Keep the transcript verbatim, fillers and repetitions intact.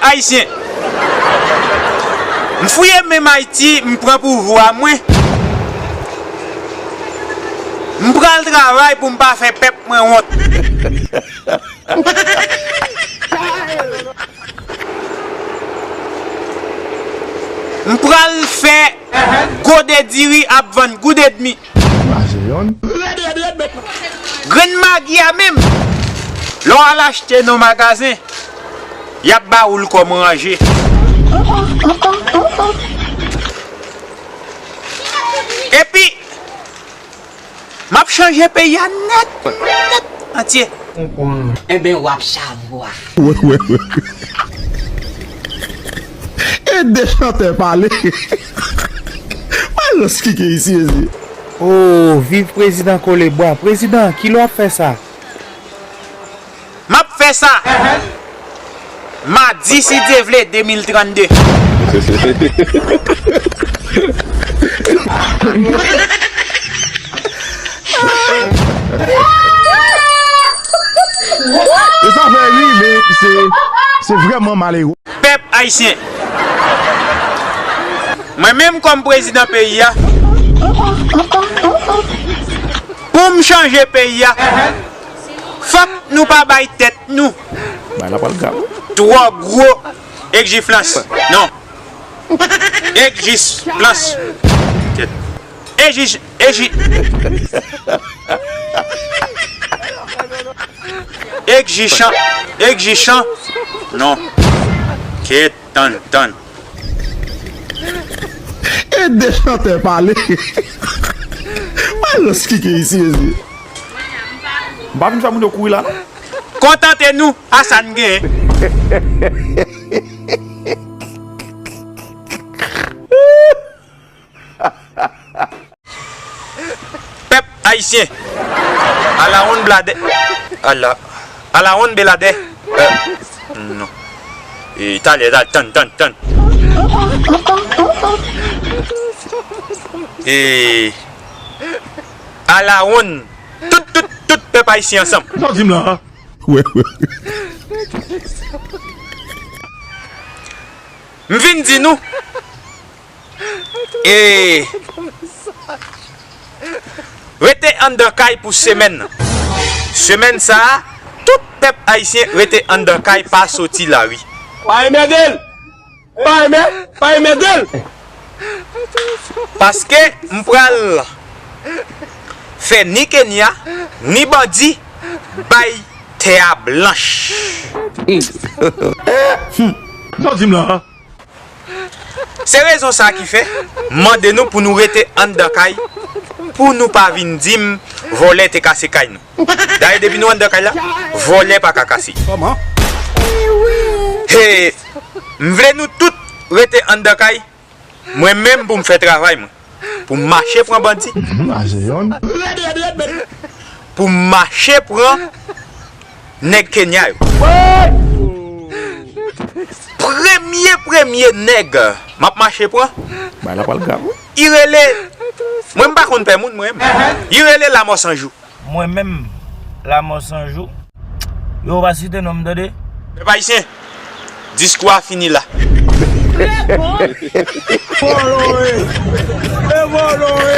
Ayisyen, m fouye men m Ayiti, m pran pouvwa mwen. M pral travay pou m pa fè pèp mwen wont. M pral fè gode diri ap vann goud edmi. Grenn magi a menm, lè w al achte nan magazen, y ap ba ou l kòm ranje. Epi, m ap chanje peyi a nèt, nèt, antye. Enben, w ap chavwa. E de chantè pale. Malòs ki gen isi, mezye. Oh, viv prezidan Kolebwa. Prezidan, kilè w ap fè sa? M ap fè sa madi, si Dye vle, de mil trannde. E sa fè ri, men se, se vrèman malere. Pèp ayisyen, mwen menm kòm prezidan peyi a, pou m chanje peyi a, fòk nou pa bay tèt nou twò gwo egzijans. Non. Egzijans. Egzij-, egzij-, egzijans. Egzijans. Non. Kèt, tann, tann. E de chantè pale. Malòs ki gen isi, mezye. M pa vin fè moun yo kouri la, non. Kontante nou a sa n genyen. Pèp ayisyen, alawonn bladè, ala, alawonn beladè, euh, non. E, talè, talè, tann, tann, tann. E, alawonn, tout, tout, tout pèp ayisyen ansanm. Sa w di m la? Wè, wè. M vin di nou, e, rete anndan kay pou semèn nan. Semèn sa a, tout pèp ayisyen rete anndan kay, pa soti lari. Pa enmède l! Pa enmè-, pa enmède l! Paske m pral fè ni Kenya, ni bandi bay tè a blanch. Sa w di m la? Se rezon sa a ki fè m mande nou pou nou rete anndan kay, pou nou pa vin di m vòlè te kase kay nou. Dayè, depi nou anndan kay la, vòlè pa ka kase. Kòman? He, m vle nou tout rete anndan kay, mwen menm pou m fè travay mwen. Pou m mache pran bandi. Mhm, a se yonn. Pou m mache pran nèg Kenya yo. Premye, premye nèg m ap mache pran. Bagay la pral grav, wi. Li rele, mwen m pa konn pè moun, mwen menm. Li rele Lamò San Jou. Mwen menm, Lamò San Jou. Yo pa site non m, tande. Pèp ayisyen, diskou a fini la. Vòlò e! E vòlò e!